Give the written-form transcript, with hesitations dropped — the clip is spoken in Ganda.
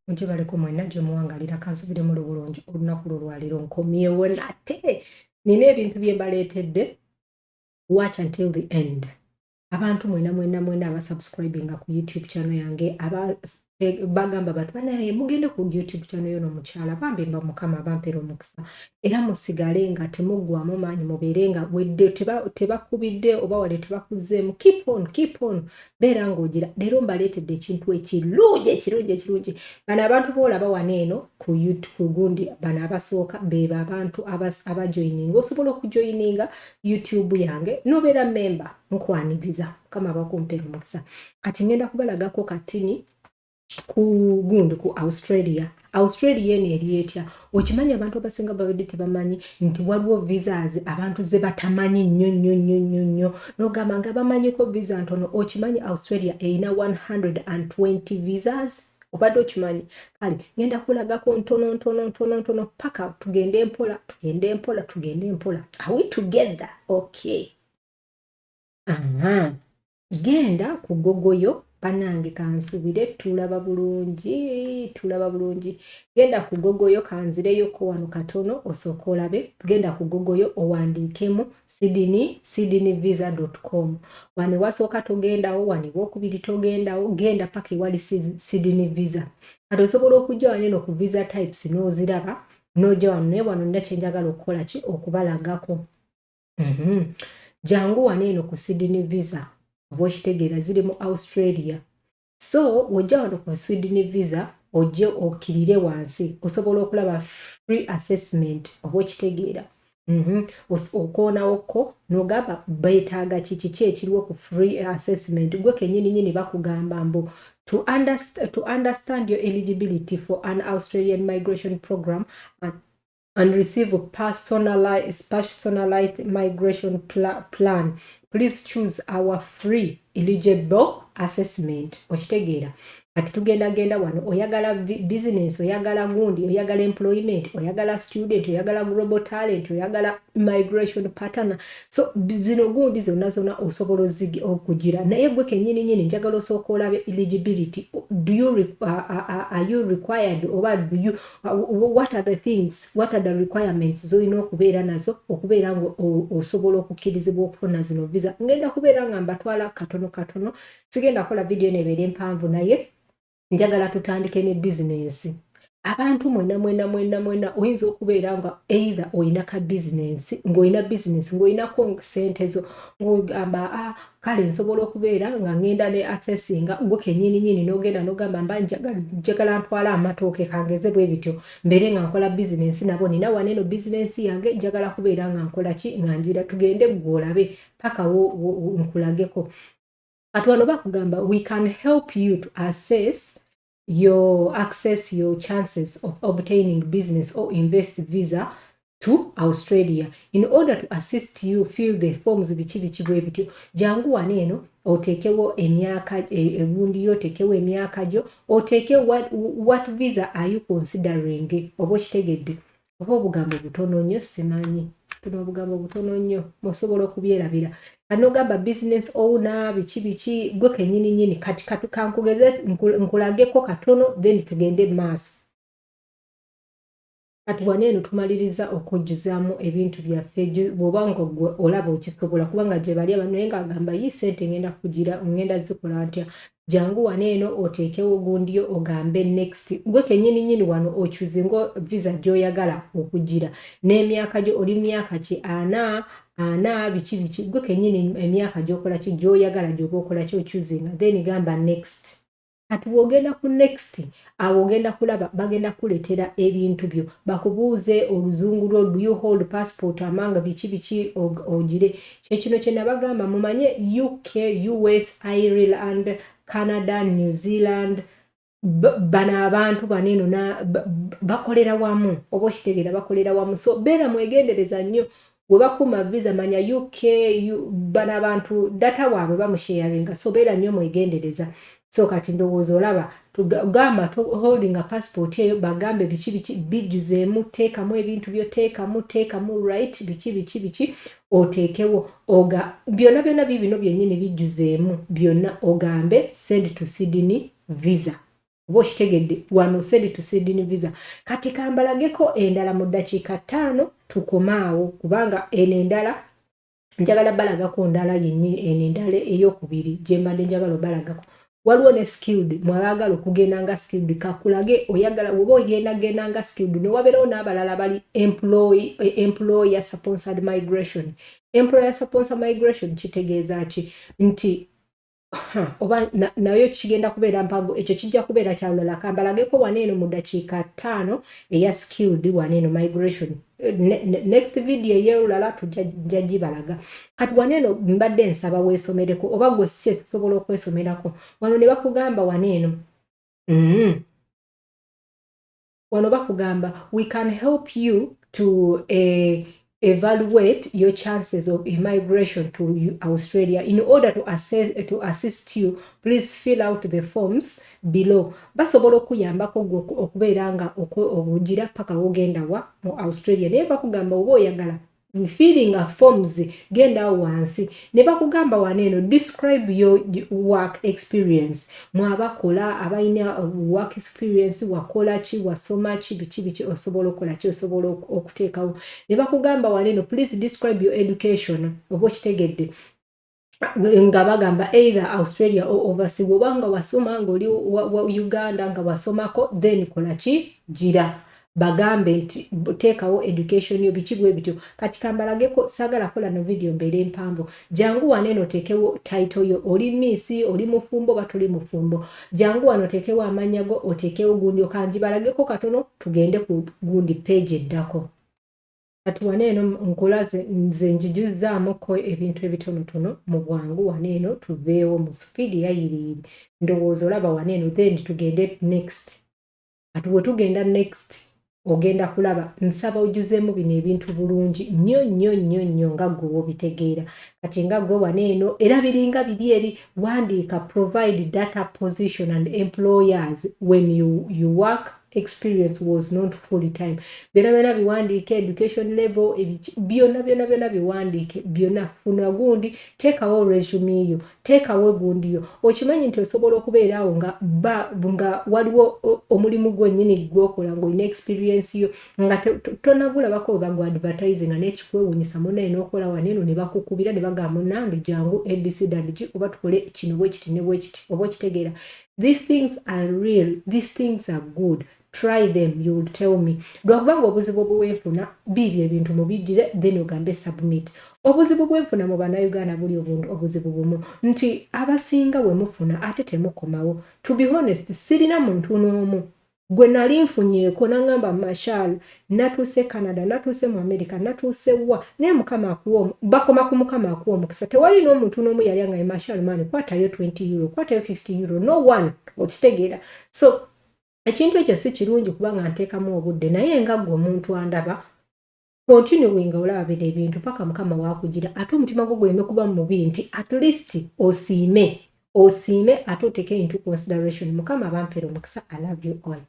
Mugibaleko mwenna gye muwangalira, kansubire muli bulungi. Olunaku lwo lwaleero nkomyewo nate, nina ebintu bye mbaleetedde. Watch until the end. Abantu mwena mwena mwena abasubscribinga ku YouTube channel yange, aba bagamba bantu banaye mugende ku YouTube channel yono omukyala, bambi mba Mukama bampera omukisa, era musigale nga temuggwamu maanyi, mubeere nga wedde tebakubidde oba wadde tebakuzzeemu. Keep on, keep on, beera ng'ogira. Leero mbaleetedde ekintu ekirungi, ekirungi, ekirungi. Bano abantu boolaba wano eno ku gundi, bano abasooka beba abantu abajoininga. Osobola okujoininga YouTube yange nobeera memba. Nkwaniriza, Mukama bakumpera omukisa. Kati ngenda kubalagako katini ku gundi ku Australia. Australia eno eri etya? Okimanyi abantu abasinga babadde tebamanyi nti waliwo visas abantu ze batamanyi nnyo nnyo nnyo nnyo nnyo, nogamba nga bamanyiko visa ntono. Okimanyi Australia erina 120 visas? Obadde okimanyi? Kale ngenda kulagako ntono ntono ntono ntono, paka tugende mpola, tugende mpola, tugende mpola. Are we together? Okay. Aha. Genda ku Google yo. Bannange, kansubire tulaba bulungi, tulaba bulungi. Genda ku Google yo, kanzireyoko wano katono osooka olabe. Genda ku Google yo, owandiikemu Sydney, sydneyvisa.com. Wano wasooka togendawo, wano ewokubiri togendawo, genda paka ewali Sydney visa. Kati osobola okujja wano eno ku visa types n'oziraba, n'ojja wano, naye wano nina kyenjagala okukola ki, okubalagako. Jangu wano eno ku Sydney visa, oba okitegeera, ziri mu Australia. So wojja wano ku Sydney visa, ojje okkirire wansi, osobola okulaba free assessment, oba okitegeera. Okoonawokko n'ogamba beetaaga kiki, ki ekiriwo ku free assessment. Gwe kennyini nyini bakugamba mbu to understand your eligibility for an Australian migration program and receive a personalized migration plan, please choose our free eligible assessment. Okitegeera? Kati tugenda genda wano. Oyagala business, oyagala gundi, oyagala employment, oyagala student, oyagala global talent, oyagala migration partner. So zino gundi zonna zonna osobola okugira, naye gwe kenyini nyini njagala osooka olabe eligibility. Do you are you required oba do you what are the things, what are the requirements zolina okubeera nazo okubeera nga osobola okukkirizibwa okufuna zino visa? Ngenda kubeera nga mbatwala katono katono, sigenda kukola vidiyo nebeera empanvu, naye njagala tutandike ne bizinensi. Abantu mwena mwena mwena mwena, oyinza okubeera nga either oyina ka bizinensi, ng'olina bizinensi, ng'olinako sente zo, ng'ogamba, "Ah, kale nsobola okubeera nga ngenda ne assessinga." Gwe kenyini nyini n'ogenda n'ogamba, "Mba njagala ntwala amatooke, kangeze bwe bityo, mbeere nga nkola bizinensi nabo. Nina wano eno bizinensi yange, njagala kubeera nga nkola ki, nga ngira." Tugende gwe olabe paka nkulageko. Kati wano bakugamba, "We can help you to assess your access your chances of obtaining business or invest visa to Australia. In order to assist you, fill the forms," biki biki bwe bityo. Jangu wano eno oteekewo emyaka egundi yo, oteekewo emyaka gyo, oteeke what visa are you considering, oba okitegedde? Oba obugambo butono nnyo, simanyi, tuno obugambo butono nnyo, osobola okubyerabira. Kanogamba business owner, biki biki, gwe kenyini nyini. Kati kankugeze nkulageko katono, then tugende maaso. Kati wano eno tumaliriza okujjuzaamu ebintu byaffe. Bw'oba nga gwe olaba okisobola, kubanga gye bali abantu naye ng'agamba, "Yi, ssente ngenda kugira, ngenda zikola ntya?" Jangu wano eno oteekewo gundiyo, ogambe next. Gwe kennyini nnyini wano ochoosinga visa gy'oyagala okugira n'emyaka gyo. Oli myaka ki? Ana, ana, biki biki. Gwe kennyini emyaka gy'okola ki, gy'oyagala, gy'oba okola ki, ochoosinga, then gamba next. Kati bw'ogenda ku next awo, ogenda kulaba bagenda kukuleetera ebintu byo, bakubuuze oluzungu lwo, "Do you hold passport?" Amanga biki biki, ogire kyekino kye nabagamba. Mumanye UK, US, Ireland, Canada, New Zealand, bano abantu bano eno bakolera wamu, oba okitegeera? Bakolera wamu. So beera mwegendereza nnyo we bakuuma visa. Manya UK, bano abantu data waabwe bamusharinga, so beera nnyo mwegendereza. So kati ndowooza olaba, gamba holding a passport eyo, bagambe biki biki, bijjuzeemu, teekamu ebintu byo, teekamu, teekamu, right, biki biki biki, oteekewo oga byonna byonna bibino byennyini, bijjuzeemu byonna, ogambe send to Sydney visa. Oba okitegedde? Wano send to Sydney Visa. Kati kambalageko endala mu ddakiika 5, tukomaawo, kubanga eno endala njagala balagako ndala yennyini. Eno endala eyokubiri gye mbadde njagala obalagako. Waliwo ne skilled, mwabaagala okugenda nga skilled. Kakulage oyagala oba ogenda genda nga skilled, newabeerawo n'abalala bali employer sponsored migration. Employer sponsor migration kitegeeza ki? Nti oba nayo kigenda kubeera mpanvu, ekyo kijja kubeera kyalulala. Kambalageko wano eno mu ddakiika 5 eya skilled wano eno migration. Next video ey'olulala tujja gibalaga. Kati wano eno mbadde nsaba weesomereko, oba gwe si tusobola okwesomerako wano. Ne bakugamba wano eno, wano bakugamba, "We can help you to evaluate your chances of immigration to Australia. In order to assist you, please fill out the forms below." Basobola okuyambako okubeera nga obugira paka wogenda wa mu Australia. Naye bakugamba oba oyagala filling a forms, genda wansi ne bakugamba wano eno, "Describe your work experience." Mwabakola abalina work experience, wakola ki, wasoma ki, biki biki, osobola okukola ki, osobola okuteekawo. Ne bakugamba wano eno, "Please describe your education." Oba okitegedde? Nga bagamba either Australia or overseas. Oba nga wasoma nga oli wa Uganda, nga wasomako, then kola ki, gira bagambe nti teekawo education yo, biki bwe bityo. Kati kambalageko, saagala kola no video mbeere empanvu. Jangu wano eno oteekewo title yo. Oli miss, oli mufumbo oba toli mufumbo, jangu wano oteekewo amannya go, oteekewo gundi. Okangibalageko katono, tugende ku gundi page eddako. Kati wano eno nkulaze nze njijuzaamuko ebintu ebitonotono mu bwangu. Wano eno tuveewo mu speed yayiriiri, ndowooza olaba wano eno. Then tugende next. Kati bwe tugenda next, ogenda kulaba, nsaba ojuzeemu bino ebintu bulungi nnyo nnyo nnyo nnyo nga ggwe w'obitegeera. Kati nga ggwe wano eno era biringa biri eri, wandiika, "Provide data position and employers when you work experience was not full time." Byonna byonna biwandiike, education level, byonna byonna byonna biwandiike byonna. Funa gundi, teekawo resume yo, teekawo gundi yo. Okimanyi nti osobola okubeera awo nga ba nga waliwo omulimu gwennyini gwokola ng'olina experience yo, nga tonagulabako bwe bagu advertising nga n'ekikwewuunyisa munnaye n'okola wano eno ne bakukubira ne bagamba, "Munnange, jangu abc and g, oba tukole kino bwe kiti ne bwe kiti." Oba okitegeera? These things are real, these things are good. Try them, you will tell me. Lwakubanga obuzibu obwenfuna biibyo ebintu mubijjire, then ogambe submit. Obuzibu bwenfuna mu Bannayuganda buli obuntu, obuzibu bumu nti abasinga bwe mufuna ate temukomawo. To be honest, sirina muntu n'omu gwe nali nfunyeeko naŋŋamba, "Mashal, natuuse Canada, natuuse mu America, natuuse wa," naye Mukama akuwa, bakoma ku Mukama akuwa omukisa. Tewali n'omuntu n'omu yali angaye, "Mashal man, kwatayo €20, kwatayo €50." No one. Okitegeera? So ekintu ekyo si kirungi kubanga nteekamu obudde. Naye nga ggwe omuntu andaba, continuing olaba bino ebintu paka Mukama wakugira, ate omutima gwo guleme kuba mubi nti at least osiime, osiime, ate oteeke into consideration. Mukama abampeera omukisa. I love you all.